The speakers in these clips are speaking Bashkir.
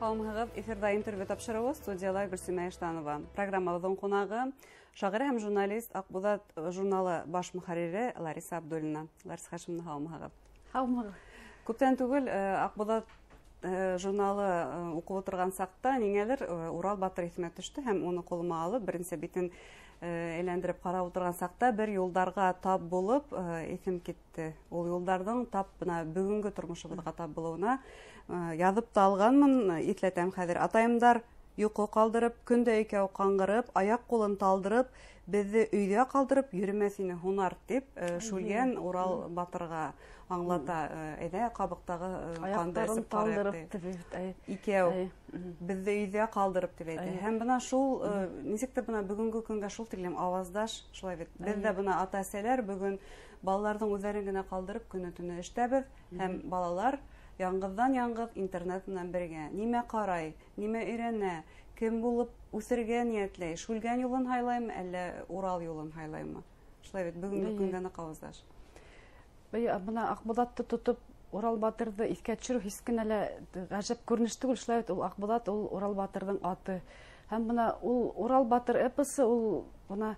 Һаумыһығыҙ, эфирҙа интервью тапшырыуы, студияла Гөлсимә Иштанова. Программабыҙҙың ҡунағы шағир һәм журналист, Аҡбуҙат журналы баш мөхәррире Лариса Абдуллина. Лариса Хашимовна, һаумыһығыҙ. Һаумыһығыҙ. Күптән түгел Аҡбуҙат журналы уҡып ултырған саҡта ниңәлер Урал батыр иҫемә төштө һәм уны ҡулыма алып беренсе битен әйләндереп ҡарап ултырған саҡта бер юлдарға тап булып иҫем китте. Ул юлдарҙың тап бына бөгөнгө тормошобоҙға тап булыуына яҙып та алғанмын, иҫләтәм хәҙер. Атайымдар йоҡо ҡалдырып, көндә икәү ҡаңғырып, аяҡ ҡулын талдырып, беҙҙе өйҙә ҡалдырып йөрөмәҫ ине һунар тип Шүлгән Урал батырға аңлата. Әйҙә ҡабыҡтағы ҡанды эсеп ҡарайыҡ тип. Икәү беҙҙе өйҙә ҡалдырып тип әйтә. Һәм бына шул нисектер бына бөгөнгө көнгә шул тиклем ауаздаш, шулай бит. Беҙ ҙә бына ата-әсәләр бөгөн балаларҙың үҙҙәрен генә ҡалдырып көнө-төнө эштәбеҙ һәм балалар яңғыҙҙан яңғыҙ интернет менән бергә нимә ҡарай, нимә өйрәнә, кем булып үҫергә ниәтләй, Шүлгән юлын һайлаймы, әллә Урал юлын һайлаймы? Шулай бит, бөгөнгө көнгә ныҡ ауаздаш. Бына Аҡбуҙатты тотоп Урал батырҙы иҫкә төшөрөү һис кенә лә ғәжәп күренеш түгел, шулай бит, ул Аҡбуҙат, ул Урал батырҙың аты. Һәм бына ул Урал батыр эпосы, ул бына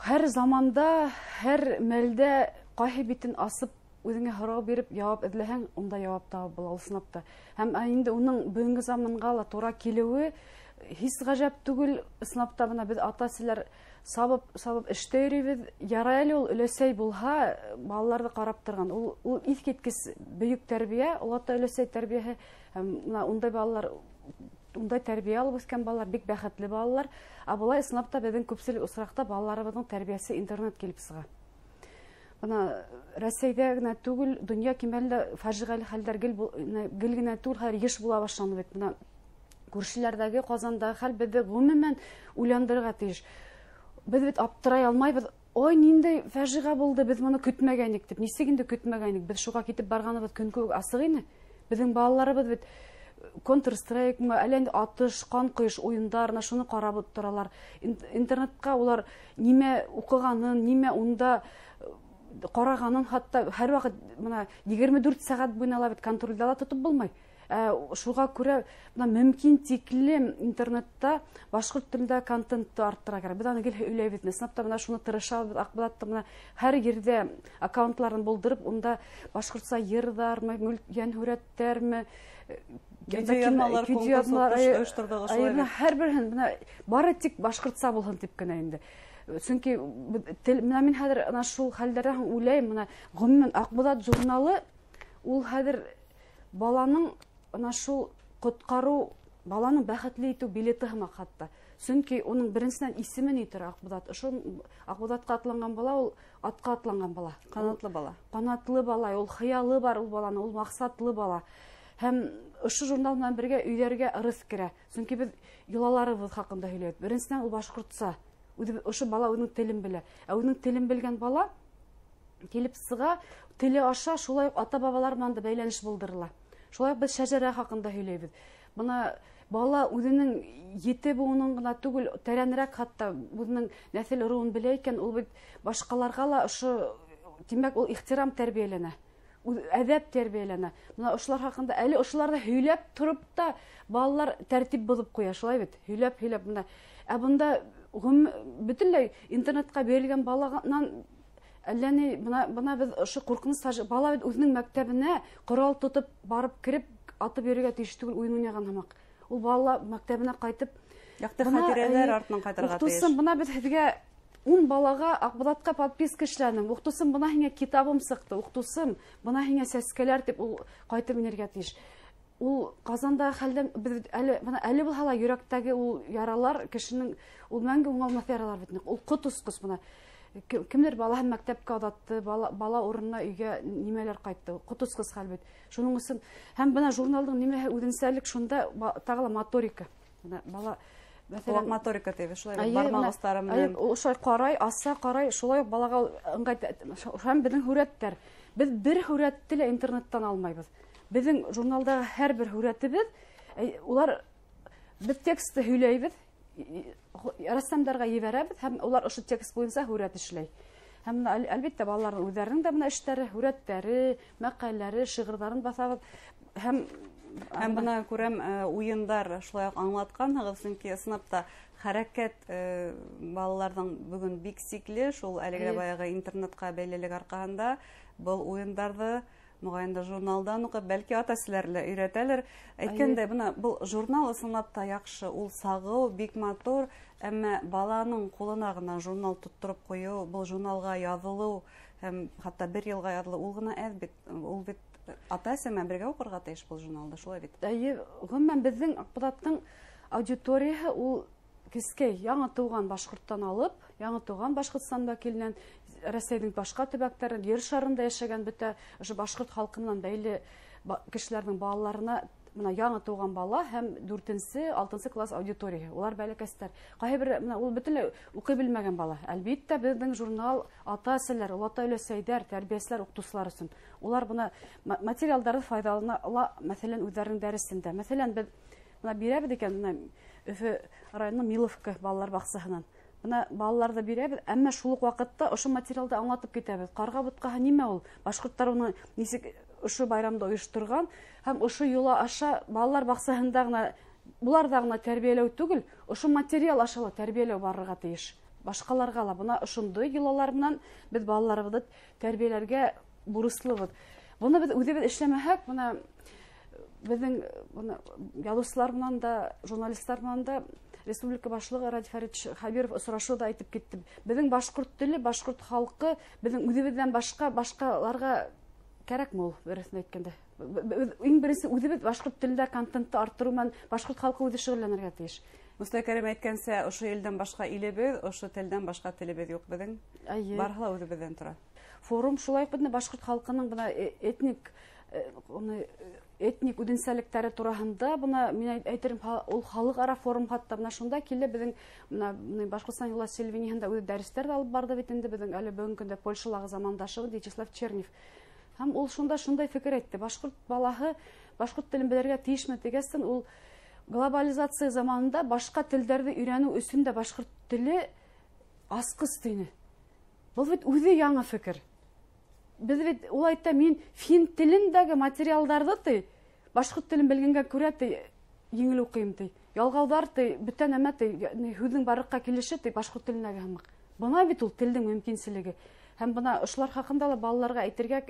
һәр заманда, һәр мәлдә ҡайһы битен асып үҙеңә һорау биреп яуап эҙләһәң, унда яуап табып була, ысынлап та. Һәм инде уның бөгөнгө заманға ла тура килеүе һис ғәжәп түгел, ысынлап та. Бына беҙ ата-әсәләр сабып эштә йөрөйбөҙ. Ярай әле ул өләсәй булһа, балаларҙы ҡарап торған. Ул иҫ киткес бөйөк тәрбиә, ул ата өләсәй тәрбиәһе. Һәм бына ундай балалар, ундай тәрбиә алып үҫкән балалар бик бәхетле балалар. Ә былай ысынлап та беҙҙең күпселек осраҡта балаларыбыҙҙың тәрбиәсе интернет килеп сыға. Бына Рәсәйҙә генә түгел, донъя кимәлендә фажиғәле хәлдәр гел генә түгел, хәҙер йыш була башланы бит. Бына күршеләрҙәге, Ҡазандағы хәл беҙҙе ғөмүмән уйландырырға тейеш. Беҙ бит аптырай алмайбыҙ. Ой, ниндәй фажиғә булды, беҙ моны көтмәгәнек тип. Нисек инде көтмәгәнек? Беҙ шуға китеп барғаныбыҙ көн кеүек асыҡ ине. Беҙҙең балаларыбыҙ бит Counter-Strike, әллә инде атыш, ҡан ҡойош уйындарына шуны ҡарап торалар. Интернетҡа улар нимә уҡығанын, нимә унда ҡарағанын хатта һәр ваҡыт бына 24 сәғәт буйына ла бит контролдә ла тотоп булмай. Шуға күрә бына мөмкин тиклем интернетта башҡорт телендә контентты арттыра кәрәк. Беҙ аны гел һөйләйбеҙ. Ысынлап та бына шуны тырышабыҙ. Аҡбуҙатта бына һәр ерҙә аккаунтларын булдырып, унда башҡортса йырҙармы, йәнһүрәттәрме, видеояҙмалар ойошторҙоғоҙ шулай бит. Һәр береһен бына бары тик башҡортса булһын тип кенә инде. Сөнки тел, бына мин хәҙер ана шул хәлдәрҙән һуң уйлайым, бына ғөмүмән Аҡбуҙат журналы ул хәҙер баланың ана шул ҡотҡарыу, баланың бәхетле итеү билеты һымаҡ хатта. Сөнки уның беренсенән исеме ни тора Аҡбуҙат. Ошо Аҡбуҙатҡа атланған бала ул атҡа атланған бала. Ҡанатлы бала. Ҡанатлы бала, ул хыялы бар ул баланың, ул маҡсатлы бала. Һәм ошо журнал менән бергә өйҙәргә ырыҫ керә. Сөнки беҙ йолаларыбыҙ хаҡында һөйләйбеҙ. Беренсенән ул башҡортса. Үҙе ошо бала үҙенең телен белә. Ә үҙенең телен белгән бала килеп сыға, теле аша шулай уҡ ата-бабалар менән дә бәйләнеш булдырыла. Шулай уҡ беҙ шәжәрә хаҡында һөйләйбеҙ. Бына бала үҙенең ете быуынын ғына түгел, тәрәнерәк хатта үҙенең нәҫел ырыуын белә икән, ул бит башҡаларға ла ошо, тимәк, ул ихтирам тәрбиәләнә, әҙәп тәрбиәләнә. Бына ошолар хаҡында әле ошоларҙы һөйләп тороп та балалар тәртип боҙоп ҡуя, шулай бит? Һөйләп-һөйләп бына. Ә бында бөтөнләй интернетҡа бирелгән баланан әллә ни, бына беҙ ошо ҡурҡыныс бала бит үҙенең мәктәбенә ҡорал тотоп барып кереп атып йөрөргә тейеш түгел, уйын уйнаған һымаҡ. Ул бала мәктәбенә ҡайтып, Яҡты бына, хәтирәләр артынан ҡайтырға тейеш. Уҡытыусым, бына беҙ һеҙгә 10 балаға Аҡбуҙатҡа подписка эшләнем. Уҡытыусым, бына һиңә китабым сыҡты. Уҡытыусым, бына һиңә сәскәләр тип ул ҡайтып инергә тейеш. Ул Ҡазандағы хәлдән беҙ әле, бына әле булһа ла йөрәктәге ул яралар кешенең ул мәңге уңалмаҫ яралар бит. Ул ҡот осҡос бына. Кемдер балаһын мәктәпкә оҙатты, бала урынына өйгә нимәләр ҡайтты. Ҡот осҡос хәл бит. Шуның өсөн һәм бына журналдың нимәһе үҙенсәлек шунда тағы ла моторика. Бына бала, мәҫәлән, Ҡолаҡ моторика тип, шулай бит, Әйе, бармаҡ бына, остары әйе, менән. ул шулай ҡарай, аса ҡарай, шулай уҡ балаға ыңғай һәм беҙҙең һүрәттәр. Беҙ бер һүрәтте лә интернеттан алмайбыҙ. Беҙҙең журналдағы һәр бер һүрәтебеҙ, улар беҙ текстты һөйләйбеҙ, рәссамдарға ебәрәбеҙ һәм улар ошо текст буйынса һүрәт эшләй. Һәм бына әлбиттә балаларҙың үҙҙәренең дә бына эштәре, һүрәттәре, мәҡәләләре, шиғырҙарын баҫабыҙ. Һәм Һәм бына күрәм, уйындар шулай уҡ аңлатҡанһығыҙ, сөнки ысынлап та хәрәкәт балаларҙың бөгөн бик сикле, шул әлеге баяғы интернетҡа бәйлелек арҡаһында был уйындарҙы моғайын да журналдан уҡып, бәлки ата-әсәләр лә өйрәтәлер. Әйткәндәй, бына был журнал ысынлап та яҡшы, ул сағыу, бик матур, әммә баланың ҡулына ғына журнал тоттороп ҡуйыу, был журналға яҙылыу һәм хатта бер йылға яҙылыу, ул ғына әҙ бит, ул бит ата-әсә менән бергә уҡырға тейеш был журналды, шулай бит? Эйе, ғөмүмән беҙҙең Аҡбуҙаттың аудиторияһы ул кескәй, яңы тыуған башҡорттан алып, яңы тыуған Башҡортостан вәкиленән, Рәсәйҙең башҡа төбәктәрен, ер шарында йәшәгән бөтә ошо башҡорт халҡы менән бәйле кешеләрҙең балаларына, бына яңы тыуған бала һәм 4-нсе, 6-нсы класс аудиторияһы, улар бәләкәстәр. Ҡайһы бер бына ул бөтөнләй уҡый белмәгән бала. Әлбиттә, беҙҙең журнал ата-әсәләр, олатай-өләсәйҙәр, тәрбиәселәр, уҡытыусылар өсөн. Улар бына материалдарҙы файҙалана ала, мәҫәлән, үҙҙәренең дәресендә. Мәҫәлән, беҙ бына бирәбеҙ икән, бына Өфө районының Миловка балалар баҡсаһынан. Бына балаларҙы бирәбеҙ, әммә шул уҡ ваҡытта ошо материалды аңлатып китәбеҙ. Ҡарға бутҡаһы нимә ул? Башҡорттар уны нисек ошо байрамды ойошторған һәм ошо йола аша балалар баҡсаһында ғына, уларҙа ғына тәрбиәләү түгел, ошо материал аша ла тәрбиәләү барырға тейеш. Башҡаларға ла бына ошондай йолалар менән беҙ балаларыбыҙҙы тәрбиәләргә бурыслыбыҙ. Быны беҙ үҙебеҙ эшләмәһәк, бына беҙҙең бына яҙыусылар менән дә, журналистлар менән дә республика башлығы Радий Фаридович Хәбиров осрашыуҙа әйтеп китте. Беҙҙең башҡорт теле, башҡорт халҡы беҙҙең үҙебеҙҙән башҡа башҡаларға кәрәкме ул, дөрөҫөн әйткәндә? Иң беренсе үҙебеҙ башҡорт телендә контентты арттырыу менән башҡорт халҡы үҙе шөғөлләнергә тейеш. Мостай Кәрим әйткәнсә, ошо илдән башҡа илебеҙ, ошо телдән башҡа телебеҙ юҡ беҙҙең. Барыһы ла үҙебеҙҙән тора. Форум шулай уҡ беҙҙең башҡорт халҡының бына этник үҙенсәлектәре тураһында бына мин әйтерем, ул халыҡ-ара форум хатта бына шунда килде беҙҙең бына Башҡортостан йола телевидениеһында үҙе дәрестәр ҙә алып барҙы бит инде беҙҙең әле бөгөнгө көндә Польшалағы замандашыбыҙ Вячеслав Чернев. Һәм ул шунда шундай фекер әйтте: башҡорт балаһы башҡорт телен белергә тейешме тигәстен, ул глобализация заманында башҡа телдәрҙе өйрәнеү өсөн дә башҡорт теле асҡыс тине. Был бит үҙе яңы фекер. Беҙ бит ул әйтә, мин фин телендәге материалдарҙы ти, башҡорт телен белгәнгә күрә ти, еңел уҡыйым ти. Ялғауҙар ти, бөтә нәмә ти, һүҙҙең барлыҡҡа килеше ти, башҡорт телендәге һымаҡ. Бына бит ул телдең мөмкинселеге. Һәм бына ошолар хаҡында ла балаларға әйтергә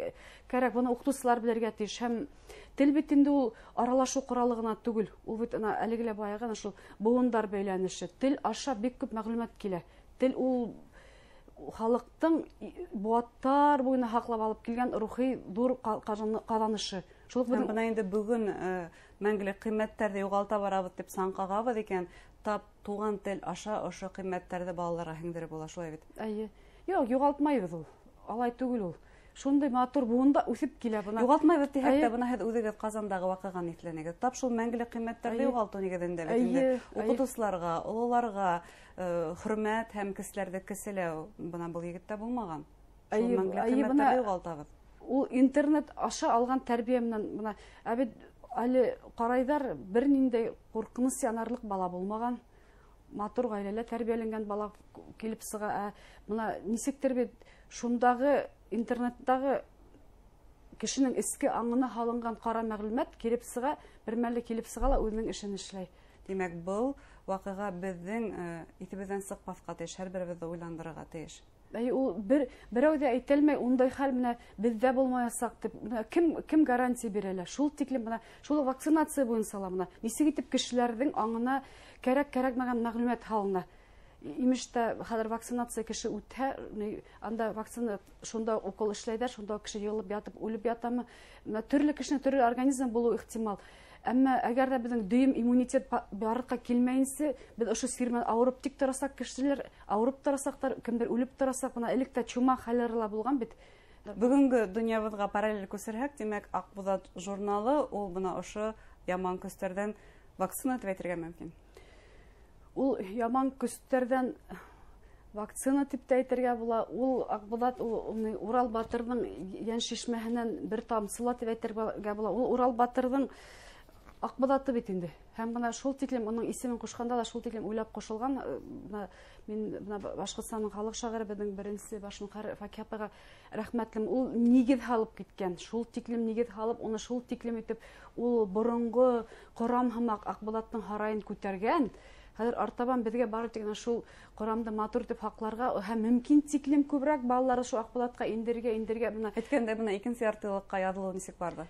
кәрәк, бына уҡытыусылар белергә тейеш. Һәм тел бит инде ул аралашыу ҡоралы ғына түгел. Ул бит ана әлеге лә баяғы ана шул быуындар бәйләнеше. Тел аша бик күп мәғлүмәт килә. Тел ул халыҡтың быуаттар буйына һаҡлап алып килгән рухи ҙур ҡаҙанышы. Шул уҡ Һәм беҙҙең бына инде бөгөн мәңгелек ҡиммәттәрҙе юғалта барабыҙ тип сан ҡағабыҙ икән, тап туған тел аша ошо ҡиммәттәрҙе балаларға һеңдереп була, шулай бит? Эйе. Юҡ, юғалтмайбыҙ ул. Алай түгел ул. Шундай матур быуында үҫеп килә бына. Юғалтмайбыҙ тиһәк тә, Эйе. бына һеҙ үҙегеҙ Ҡазандағы ваҡиғаны иҫләнегеҙ. Тап шул мәңгелек ҡиммәттәрҙе Эйе. юғалтыу нигеҙендә бит инде. Эйе, эйе. Уҡытыусыларға, ололарға хөрмәт һәм кеселәрҙе кеселәү бына был егеттә булмаған. Шул Эйе, мәңгелек эйе, ҡиммәттәрҙе бына юғалтабыҙ. Ул интернет аша алған тәрбиә менән бына, ә бит әле ҡарайҙар бер ниндәй ҡурҡыныс янарлыҡ бала булмаған. Матур ғаиләлә тәрбиәләнгән бала килеп сыға. Ә бына нисектер бит шундағы интернеттағы кешенең эске аңына һалынған ҡара мәғлүмәт килеп сыға, бер мәлле килеп сыға ла үҙенең эшен эшләй. Тимәк, был ваҡиға беҙҙең иҫебеҙҙән сыҡмаҫҡа тейеш, һәр беребеҙҙе уйландырырға тейеш. Әй, ул берәү ҙә әйтәлмәй, ундай хәл менә беҙҙә булмаясаҡ тип. Бына кем гарантия бирә лә? Шул тиклем бына, шул вакцинация буйынса ла бына нисек итеп кешеләрҙең аңына кәрәк-кәрәкмәгән мәғлүмәт һалына. Имеш тә хәҙер вакцинация кеше үтһә, анда вакцина шунда укол эшләйҙәр, шунда кеше йығылып ятып үлеп ятамы? Бына төрлө кешенең төрлө организм булыуы ихтимал. Әммә әгәр ҙә беҙҙең дөйөм иммунитет барлыҡҡа килмәйенсә, беҙ ошо сир менән ауырып тик торасаҡ, кешеләр ауырып торасаҡтар, кемдер үлеп торасаҡ. Бына элек тә чума хәлләре лә булған бит. Бөгөнгө донъябыҙға параллель күсерһәк, тимәк, Аҡбуҙат журналы ул бына ошо яман көстәрҙән вакцина тип әйтергә мөмкин. Ул яман көстәрҙән вакцина тип тә әйтергә була. Ул Аҡбуҙат, ул, уны Урал батырҙың йән шишмәһенән бер тамсы ла тип әйтергә була. Ул Урал батырҙың Аҡбуҙаты бит инде. Һәм бына шул тиклем уның исемен ҡушҡанда ла шул тиклем уйлап ҡушылған. Бына мин бына Башҡортостандың халыҡ шағиры, беҙҙең беренсе баш мөхәррир Факиһа апайға рәхмәтлем. Ул нигеҙ һалып киткән, шул тиклем нигеҙ һалып, уны шул тиклем итеп, ул боронғо ҡорам һымаҡ Аҡбуҙаттың һарайын күтәргән. Хәҙер артабан беҙгә бары тик шул ҡорамды матур итеп һаҡларға һәм мөмкин тиклем күберәк балалары шул Аҡбуҙатҡа индерергә, бына әйткәндәй, бына икенсе яртылыҡҡа яҙылыу нисек барҙы?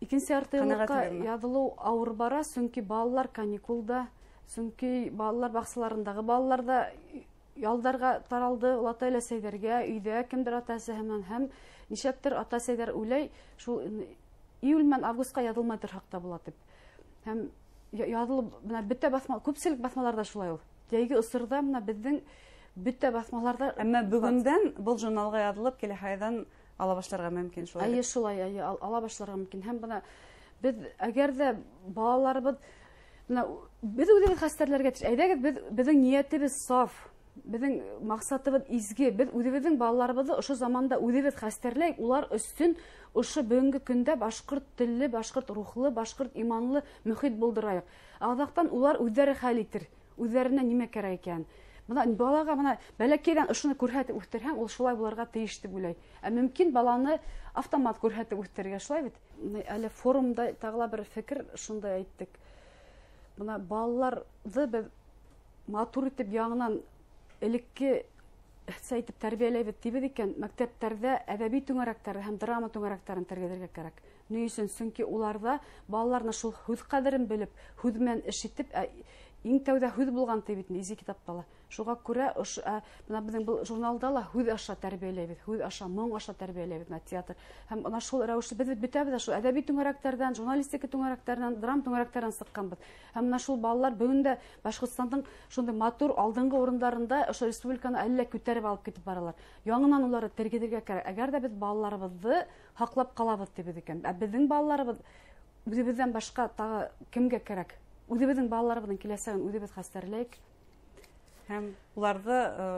Икенсе яртылыҡҡа яҙылыу ауыр бара, сөнки балалар каникулда, сөнки балалар баҡсаларындағы балалар ҙа ялдарға таралды, олатай-әсәйҙәргә, өйҙә кемдер ата-әсәһе менән, һәм нишләптер ата-әсәйҙәр уйлай, шул июль менән августҡа яҙылмай торһаҡ та була тип. Һәм яҙылып, бына бөтә баҫма, күпселек баҫмаларҙа шулай ул. Йәйге осорҙа бына беҙҙең бөтә баҫмаларҙа. Әммә бөгөндән был журналға яҙылып, киләһе айҙан ала башларға мөмкин шулай. Эйе, шулай, эйе, ала башларға мөмкин. Һәм бына беҙ әгәр ҙә балаларыбыҙ, бына беҙ үҙебеҙ хәстәрләргә тейеш. Әйҙәгеҙ, беҙҙең ниәтебеҙ саф, беҙҙең маҡсатыбыҙ изге. Беҙ үҙебеҙҙең балаларыбыҙҙы ошо заманда үҙебеҙ хәстәрләйек, улар өсөн ошо бөгөнгө көндә башҡорт телле, башҡорт рухлы, башҡорт иманлы мөхит булдырайыҡ. Аҙаҡтан улар үҙҙәре хәл итер, үҙҙәренә нимә кәрәк икән. Бына балаға бына бәләкәйҙән ошоно күрһәтеп үҫтерһәң, ул шулай булырға тейеш тип уйлай. Ә мөмкин баланы автомат күрһәтеп үҫтерергә, шулай бит? Әле форумда тағы ла бер фекер шундай әйттек. Бына балаларҙы беҙ матур итеп яңынан элекке итеп тәрбиәләйбеҙ тибеҙ икән, мәктәптәрҙә әҙәби түңәрәктәр һәм драма түңәрәктәрен тергеҙергә кәрәк. Ни өсөн? Сөнки уларҙа балаларына шул һүҙ ҡәҙерен белеп, һүҙ менән эш итеп, иң тәүҙә һүҙ булған ти бит инде изге китапта ла. Шуға күрә бына беҙҙең был журналда ла һүҙ аша тәрбиәләйбеҙ, һүҙ аша, моң аша тәрбиәләйбеҙ, бына театр. Һәм бына шул рәүешле беҙ бит бөтәбеҙ ҙә шул әҙәби түңәрәктәрҙән, журналистика түңәрәктәренән, драма түңәрәктәренән сыҡҡанбыҙ. Һәм бына шул балалар бөгөн дә Башҡортостандың шундай матур алдынғы урындарында ошо республиканы әллә күтәреп алып китеп баралар. Яңынан уларҙы тергеҙергә кәрәк. Әгәр ҙә беҙ балаларыбыҙҙы һаҡлап ҡалабыҙ тибеҙ икән, ә беҙҙең балаларыбыҙ үҙебеҙҙән башҡа тағы кемгә кәрәк? Үҙебеҙҙең балаларыбыҙҙың киләсәген үҙебеҙ хәстәрләйек. Һәм уларҙы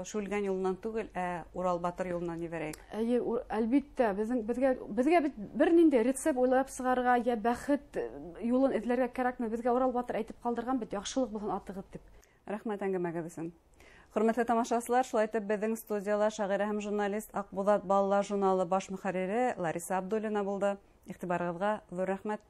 Шүлгән юлынан түгел, ә Урал батыр юлынан ебәрәйек. Эйе, әлбиттә, беҙгә бит бер ниндәй рецепт уйлап сығарырға йә бәхет юлын эҙләргә кәрәкме? Беҙгә Урал батыр әйтеп ҡалдырған бит, яҡшылыҡ булһын атығыҙ тип. Рәхмәт әңгәмәгеҙ өсөн. Хөрмәтле тамашасылар, шулай итеп беҙҙең студияла шағирә һәм журналист Аҡбуҙат балалар журналы баш мөхәррире Лариса Абдуллина булды. Иғтибарығыҙға ҙур рәхмәт.